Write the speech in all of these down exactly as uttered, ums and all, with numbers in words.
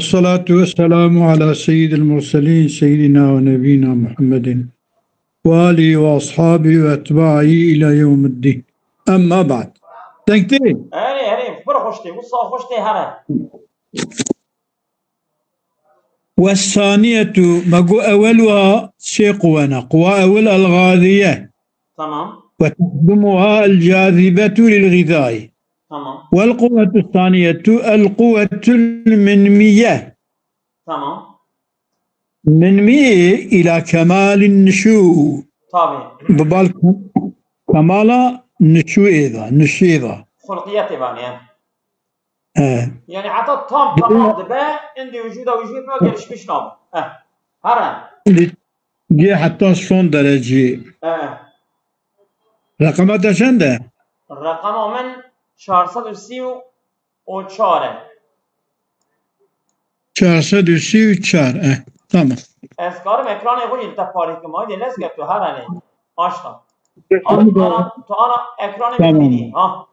والصلاة والسلام على سيد المرسلين سيدنا ونبينا محمد وآله وأصحابه وأتباعه إلى يوم الدين. أما بعد. Thank you. Erê, erê, pir xweş tê, wisa xweş tê here. والثانية, me got ewel wa sê quwe ne. Quwa ewel الغاذية. Tamam. وتخدمها الجاذبة للغذاء. Tamam. والقوة الثانية القوة المنمية. Tamam. منمية إلى كمال النشوء. Tabii. Bi bal ke-, kemala nişûê de, nişûê de. Xulqiyetê vanê, he. He. Yani heta tam tamam dibe, indi vücuda vücud ve gelişmiş nabe. He. Hara. Indi cê heta son derecî. He. Reqema te çend e? Reqema min çar sed û sî û çar e. Çar sed û sî û çar, eh, tamam. Ez karim ekranê xwe jî li te parê kim. Haydi lez ke tu herenê. Aşta. Ana, ana, tu ana ekranê Tamam. Bibînî. Ha.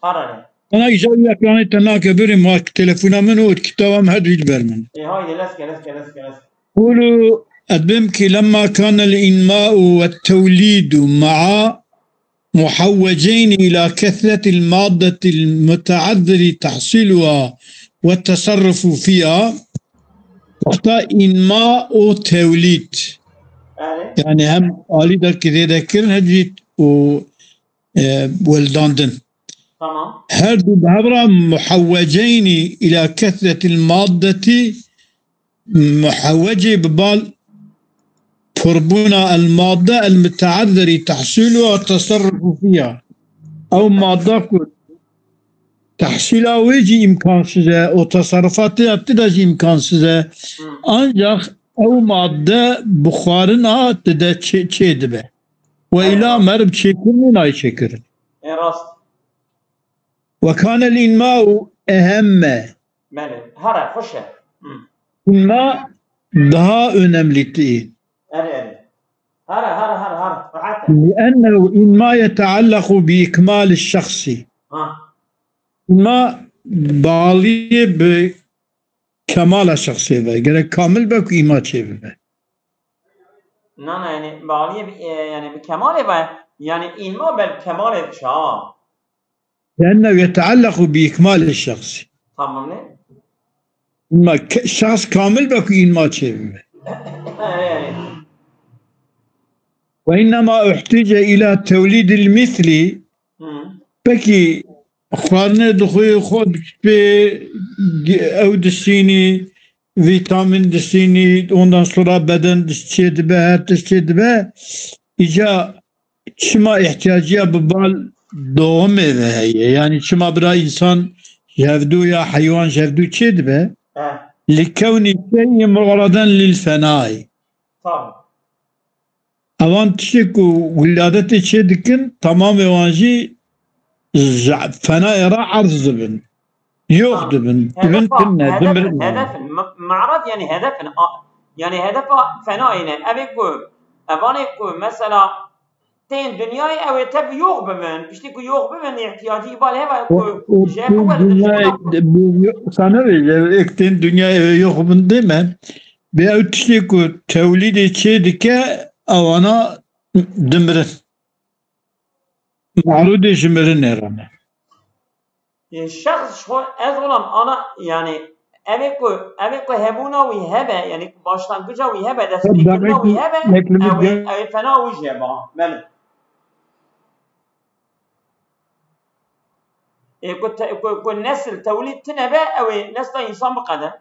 Herenê. Ana îcar ekranê te nake birim, wa telefona min û kitaba min her dî li ber min. E, haydi lez ke, lez ke, lez ke, lez ke. قولوا أدبمك لما كان الإنماء والتوليد مع محوجين إلى كثرة المادة المتعذر تحصيلها والتصرف فيها. Wexta înma û tewlîd. Erê. Yani hem alî derkê zêdekirin, hem jî û, e, weldandin. Tamam. Her du bi hev re muhewweceynî ila kesretil maddetî, muhewwecê bi bal pirbûna el madde el mutaezzerî tehsîlû û teserrufû fiya. Ew madde ku tehsîla wê jî îmkansiz e û teserrufata ti de jî îmkansiz e. Hı. Ancak ew madde bi xwarina ti de çê, çê dibe. Ve ila merv çêkirin û nayê çêkirin. E, rast. Ve kanel înmau ehemme. Belê. Here, xweş e. Hı. Înma daha önemlî tî. Erê, erê. Here, here, here, here. Rehet e. Liennehu înma yeteallaku bi ikmali şexsî. Ha. Înma bağlî bi kemala şexsê ve. Gerek kamil be ku înma çê bibe. Na, na, yani bağlî bi, e, yani bi kemalê ve. Yani înma ber kemalê çawa. Liennehu yeteallaku bi ikmali şexsî. Tamam ne? Înma ke-, şexs kamil be ku înma çê bibe. Erê, erê. Ve innema uhtîce ila tewlîdil mîslî. Hı. Pekî xwarinê dixwî, xwe pê ew dişînî, vîtamîn dişînî, ondan sonra beden diş-, çê dibe, her tişt çê dibe. Îca çima îhtiyacîya bi bal doğumê ve heye? Yani çima bira însan ji hevdû ya heywan ji hevdû çê dibe? He. Li kewnî şeyî mu'reden lil fenayî. Tamam. Ewan tiştê ku wiladetê çê dikin, tamamê wan jî ji fenayê re erz dibin. Yox Ha. dibin. Dibin Hedefa, tune, hedef, dimirin. Hedef, me-, me'rad yani hedef, a-, yani hedefa fenayê ne. Ev ê ku, evanê ku mesela tên dinyayê ew ê tev yox bibin. Piştî ku yox bibin, ihtiyacî îbal heva O, ku o jê tên biwerdin ji dinyayê, xwe. Bu, sana ve, ek tên dinyayê ew ê yox bin deme. Bi ew tiştê ku tewlîdê çê dike, ewana dimirin. Marûdê ji mirinê re ne. Ê, şexs ji xwe, ez olam ana, yani, ev ê ku, ev ê ku hebûna wî hebe, yani, başlangıca wî hebe, destpêkirina wî hebe, ew ê, ew ê fena wî jê ba. Belê. Ê, ku te-, ku, ku nesil tewlîd tine be, ew ê nesla însan biqede.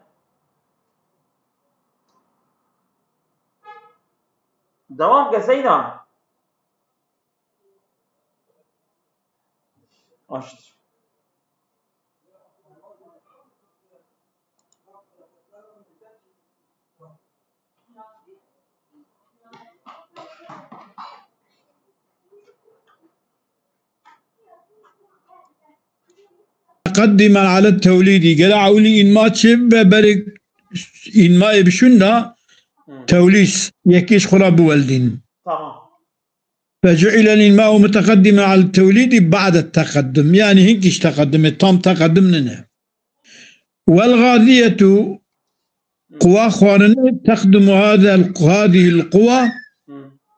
Dewam ke Seyda. Aştır. Teqeddimen ale tewlîdî. Gere ewlî înma çê bibe, berê înmayê bişûn da Hı. tewlîd yekî ji xwe re biweldîn. Tamam. Fecu'ilel înma'u muteqeddimen ale tewlîdî ba'de teqeddum. Yani hinkî ji teqeddumê, tam teqeddum nine. Wel gazîyetu, Quwa xwarinê, texdimu hada, hadihî l-quwa,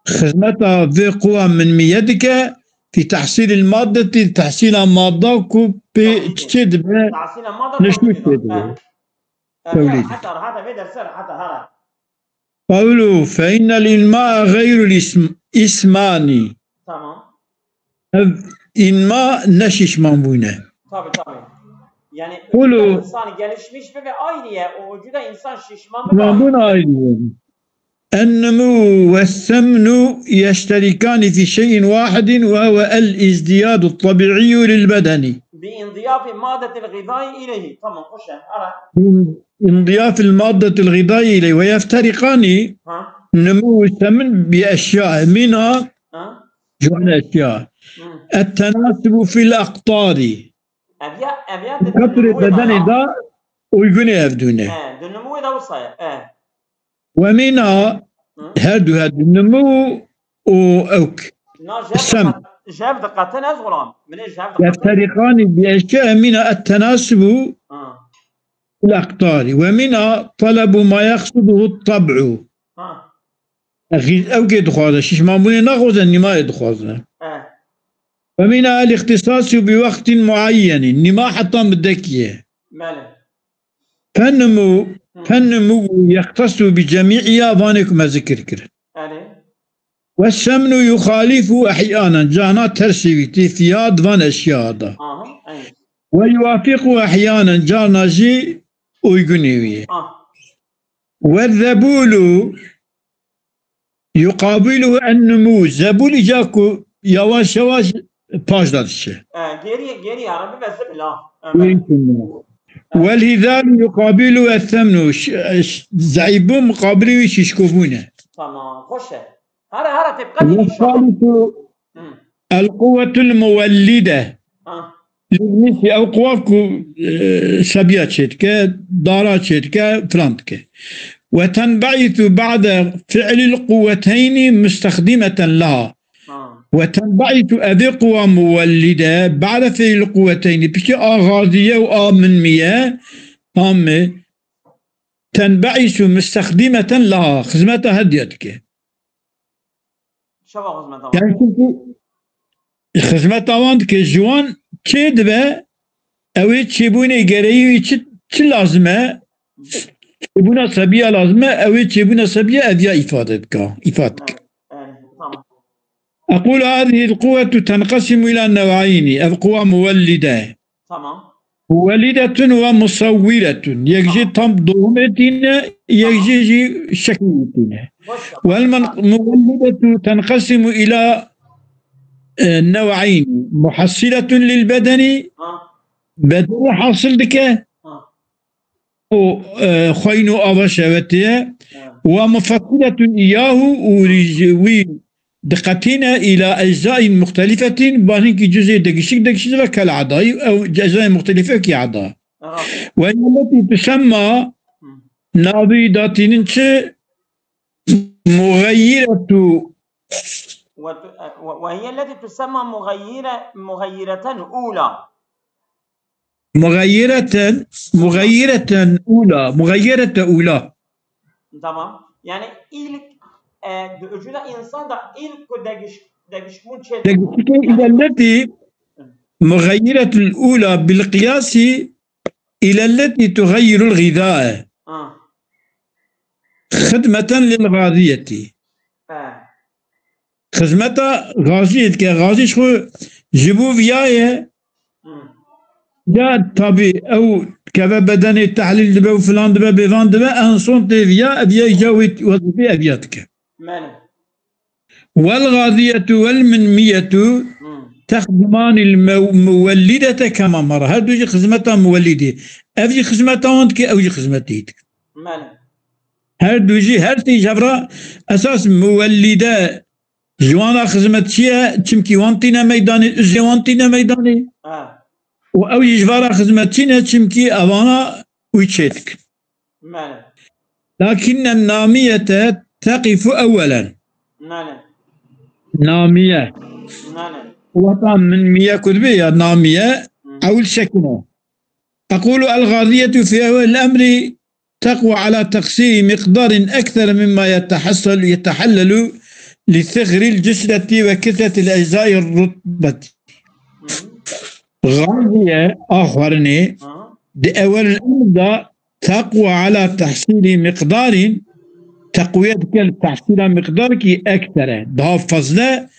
xizmeta vê quwa minmiye dike, fî tehsîlî l-maddetî, tehsîla madda ku pê çi çê dibe, nişûş çê dibe. Tewlîd. Heta, heta vê derse, heta, heta. Qewlu, fe innel ilmaa xeyrul ism-, ismanî. Tamam. Ev înma ne şîşman bûne. Tabii, tabii. Yani Qulu. Insan gelişmiş ve, ve aynı ya. O vücuda insan şişman ve Şişman bûn aynı. Ennemu ve semnu yeşterikani fi şeyin wahidin ve huve el izdiyadu tabi'iyyu lil bedeni. Bi indiyafi maddetil gıdai ileyhi. Tamam, hoş ya. Ara. İn-, indiyafil maddetil gıdai ileyhi ve yefterikani. Ha. Nemu ve semin bi eşya. Mina Ha. Ji wan eşya. Hı. Et-tenasibu fil aqtari. Ev ya, ev ya de Katrê bedenê da uygunê ev dûne. He, di nimû da wisa ye. He. Ve mîna Hı. her du, her du nimû û ewk. Na jev Sem. diqet-, jev diqetin ez xulam. Min ê jev diqetin. Yefterîqanî bi eşya mîna et-tenasibu Ha. fil aqtari. Ve mîna talabu ma yaqsuduhu tab'u. Ha. Xî-, ew kê dixwaze, şişmanbûnê naxwaze, nîmayê dixwaze. Eh. Ve mîna el-îxtîsasî bi wextîn muayyenîn, nîma heta midekî ye. Belê. Fenimû, Hı. fenimû yextesu bi cemî'iya vanê ku me zikir kir. Belê. Ve semnu yuxalîfu ehyanen, cana tersî wî tê fiya di van eşya da. Aha, evet. Ve yuwafiqu ehyanen, cana jî uygunê wî ye. Ah. Ve zebûlu yuqabîluhu en-numû. Zebûl îca ku yavaş yavaş paş da diçe. E, geriye, geriye, ara bibe zibla. Vel hizâlu yuqabîluhu es-semnu. Ş-, ş-, zeîfbûn muqabilê wî şîşkobûn e. Tamam, hoş e. Hara, hara tepka Ve dînî şama. salisu Hı. el-quwwetul muvellide. Ha. Lil-mîsî ew quwa ku, e, sebiya çêdike, dara çêdike, filan dike. Ve tenbe'isu ba'de fi'lil quwweteynî mustexdîmeten leha. Ha. Ve tenbe'isu evê quwa muvellide ba'de fi'lil quwweteynî, piştî a xaziye û a minmiye, a mi, tenbe'isu mustexdîmeten leha, xizmeta hediya dike. Çawa xizmeta wan? Yani çünkü xizmeta wan dike, ji wan çê dibe, ew ê çêbûnê gereyî wî çi, çi lazim e? Çêbûna sebiya lazim e, ew ê çêbûna sebiya ev ya îfade dike, îfade dike. Evet, evet, tamam. Eqûlu hâzihil quwwetu tenqesimu ila nev'ayni. Ev quwa muvellide. Tamam. Muwellidetun ve musawwiretun. Yek jî Tamam. tam doğumê tîne, yek Tamam. jî jî şekil tîne. Hoş. Vel men-, muwellidetu tenqesimu ila, e, nev'ayni. Muhassiletun lil bedeni. Ha. Bedenê hasil dike. Ha. û, e, xweyn û ava şehwetê ye. Ha. Wa mufassiletun iyahu û rî-, wî diqetîne îla eczaîn muxtelîfetin, ba hinkî cuzê degişik degişik ve kel adayî, ew eczaîn muxtelîfe ki ada. Aha. Ve yelleti tusemma Hı. navî datînin çi? Muxeyiretu. Ve tu-, e, ve, ve hiye leti tusemma muxeyire-, muxeyireten ula. Muxeyyireten, muxeyyireten ula, muxeyyirete ula. Tamam. Yani ilk, e, di ucunda insan da ilk ku degiş-, degişbûn çê Degişikê îlelleti muxeyyiretul ula bil qiyasi îlelleti tuxeyyirul xizae. Ha. Xidmeten lil gaziyeti. He. Xizmeta gaziyê dike. Gazî ji xwe ji bo viya ye. Hı. Ya tabî ew keve bedenê tehlîl dibe û filan dibe, bêvan dibe, en son tê viya, ev ya îca wê wezîfê ev ya dike. Belê. Wel gaziyetu wel minmiyetu Hı. texdimanil mew-, muwellidete kema mara. Her du jî xizmeta muwellidê. Ev jî xizmeta wan dike, ew jî xizmetê wî dike. Belê. Her du jî, her sê ji hev re esas muwellide ji wan re xizmetçî ye, çimkî wan tîne meydanê, uzrê wan tîne meydanê. Ha. Û ew jî ji van re xizmetçî ne, çimkî evana wî çê dikin. Belê. Lakinne namiyete teqifu ewwelen. Belê. Namiye. Belê. Wata min miye ku dibe ya namiye, Hı. ewil sekine. Equlu el gaziyetu fi ewwel emrî تقوى على تحصيل مقدار أكثر مما يتحصل، يتحلل لصغر الجسدة وكثرة الأجزاء الرطبة. Gaziye a xwarinê di ewel emr de teqwa ala tehsîlî miqdarîn, teqwiye dike li tehsîla miqdarkî eksere, daha fazla,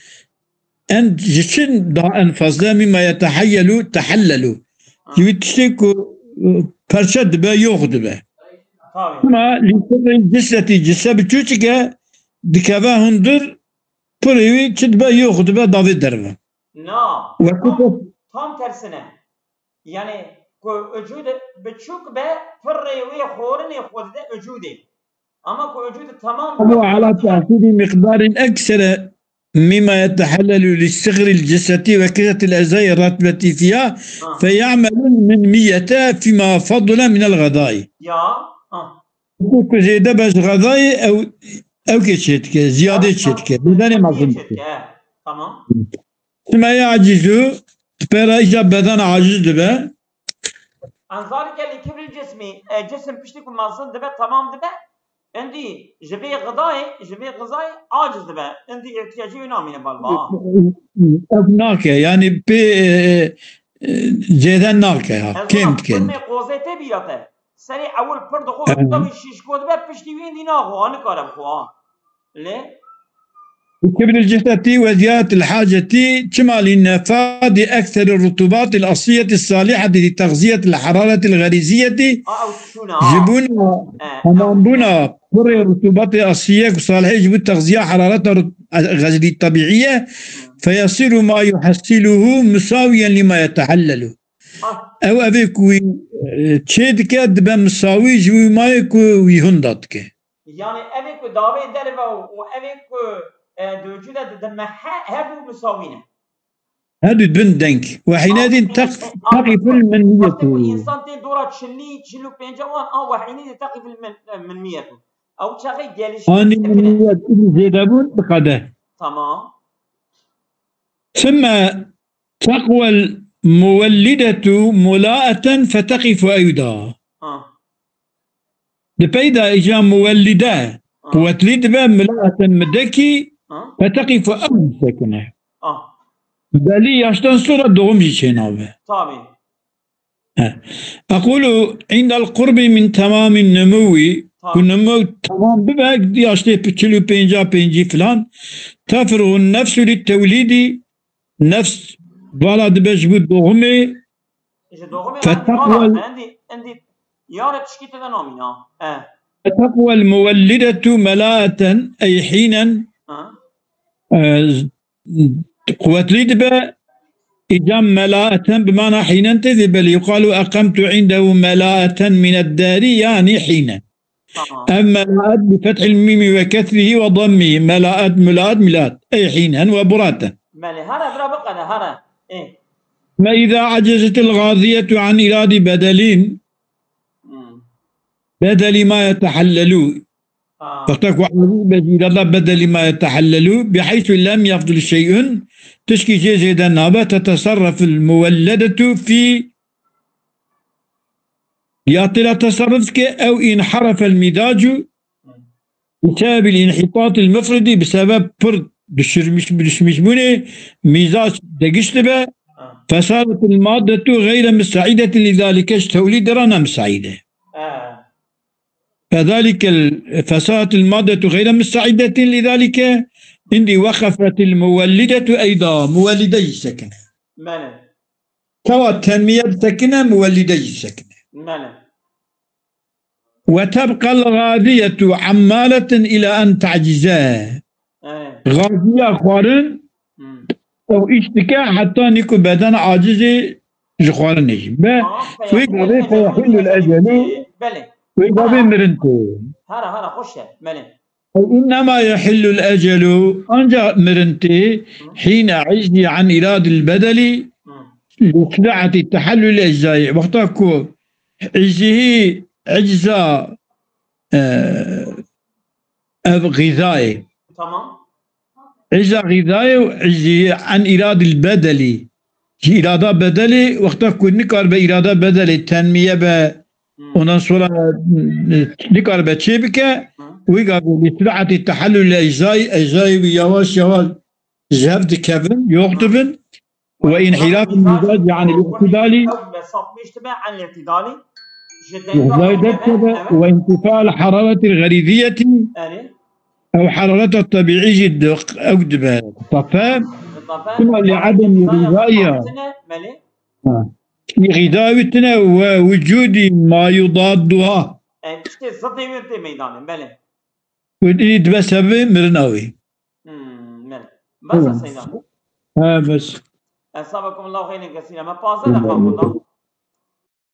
en, ji çi daha en fazla mîma yeteheyyelû, tehellelû. Ji wî tiştê ku, e, perçe dibe, yox dibe. Ama li sirrî cisretî, cisse biçûçik e, dikeve hundir, pirê wî çi dibe, yox dibe, davê derve. Na, Wekî tam, tam tersine. Yani ku ucûd biçûk be, pirrê wê xwarinê xwe dide ucûdê. Ama ku ucûd tamam be, Ama ala tehsîlî miqdarîn eksere mîma yetehellelû li sigrî l-cissetî ve kesretil eczaî ratbetî fiya Ha. feyamel min miyete fîma fadule minel xedayî. Ya, ha. Ku zêde be ji xedayê ew, ew kê çê dike, ziyadê çê dike, bedenê mezin dike. Tamam. Sima ye acizû, di pera îja beden aciz dibe. Enzalike li kibril cismî, e, cisim piştî ku mezin dibe, tamam dibe, endî ji vê xedayê, ji vê xezayê aciz dibe. Endî îhtiyacî wî namîne balba. Ev nake, yani pê, e, e, zêde nake ha, kêm dikin. Qozê tê bîra te. Serê ewil pir dixwe, Hı hı. tabii şişko dibe, piştî wî endî naxwe, ha, nikare bixwe, ha. Lê? Kibir cihtetî ve ziyadetil hacetî çima li nefadi ekseri rutubatil asliyeti saliheti li texziyetil hararetil xeriziyeti Ha, ew çûna, ha. ji bûna, E, tamambûna kurê rutubatê asliye ku salihê ji bo texziya harareta rut-, xezî tabiiye, feyasiru ma yuhessiluhu musawiyen lima yetehellelu. Ah. Ew evê ku wî, e, çê dike, dibe misawî ji wî mayê ku wî hunda dike. Yani evê ku davê derve û, û evê ku, e, di ucû de didime he, hevû misawî ne. Her du bin deng. Ve hînedîn teq-, teqiful min niyetu. Wextê ku însan tê dora çilî, çil û pênca wan, a ve hînedîn teqiful min, min niyetu. Ew çaxê gelişî Anî min niyet, zêde bûn, biqede. Tamam. Sümme Teqwel muwellidetu mulaeten feteqifu eyda. Ha. Di peyda îca muwellide Ha. quwetlî dibe, mulaeten midekî Ha. feteqifu ew sekine. Ha. Belî yaştan sonra doğum jî çênabe. Tabii. He. Ekulu indel qurbi min temamin numuwi, Tabii. ku numuw tamam bibe, yaştê çil û pênca pêncî filan, tefruhu nefsu li tewlîdî, nefs vala dibe ji bo doğumê. Ji doğumê Fetak endî vala, wel- endî, endî yare tişkî tede namîna. E. Fetak wel muwellidetu melaeten ey hînen. Ha. E, quwetlî dibe, îca melaeten bi mana hînen tê vê belê. Yuqalu eqemtu indehu melaeten mined dari, yani hînen. Tamam. Ev melaet bi fethil mîmî ve kesrihî ve dammî. Melaet, mulaet, milat. Ey hînen ve buraten. Belê, hara bira biqede, hara. Ê. Ve îza acezetil gaziyetu an îradî bedelîn. Hmm. Bedelî ma yetehellelû. Ha. Wexta ku aciz be ji îrada bedelî ma yetehellelû, biheysu lem yefdil şey'un, tişkî jê zêde nabe, tetesarrefil muwelledetu fî Ya tê ra tesarruf dike, ew inharefel mîdacu bi sebebil inhitatil mufridi, bi sebeb pir düşürmüş, düşmüşbûnê mîzac degiş dibe. Ha. Fesadetil maddetu gayre müsaidetin li zalike, ji tewlîdê re ne müsaîd e. Ha. Fezalikel fesadetil maddetu gayre müsaidetin li zalike, indi wekefetil muwellidetu eyda, muwellide jî sekine. Belê. Tewa tenmiye disekine, muwellide jî disekine. Belê. Ve tebqel gaziyetu ammaleten ila en tacize. Evet. Gaziya xwarin Hmm. ew îş dike heta nîku beden acizê ji xwarinê jî. Be, Tamam, wê gavê feyahîlul ecelu, Belê. wê gavê Ha. mirin tê. Hara, hara, xweş e. Belê. Ew innema yehillul ecelu, ancak mirin tê, Hı. hîne iczi an iradil bedeli, Hı. li silaeti tehellul eczayî. Wexta ku iczihi icza, e, ev gîzayê. Tamam. Îca gîzayê û iczihi an iradil bedeli. Ji îrada bedelê, wexta ku nikaribe îrada bedelê tenmiye be, Hmm. Ondan sonra e, nikaribe çê bike, wî gavê li sur'etî tehellul eczayî, eczayê wî yavaş yavaş ji hev dikevin, yok dibin. Ve inhiraf mizac, yani îtidalî, Ew be sapmiş dibe an îtidalî. Ji iczayê derdikeve, ve intifa harareti ghariziyeti, Erê. ew harareta tabiî jî di-, ew dibe. Safe, Zafer. Kuma li adem rızaya. Belê. Îgîda wî tine ve vücudî ma yudadduha. E, işte zıdê wê tê meydanê. Belê. Wî dibe sebebê mirina wî. Hmm, belê. Basa seyda. Ha, bes. Esabakumullahu xeyren kesîra. Me pazde defa bunda.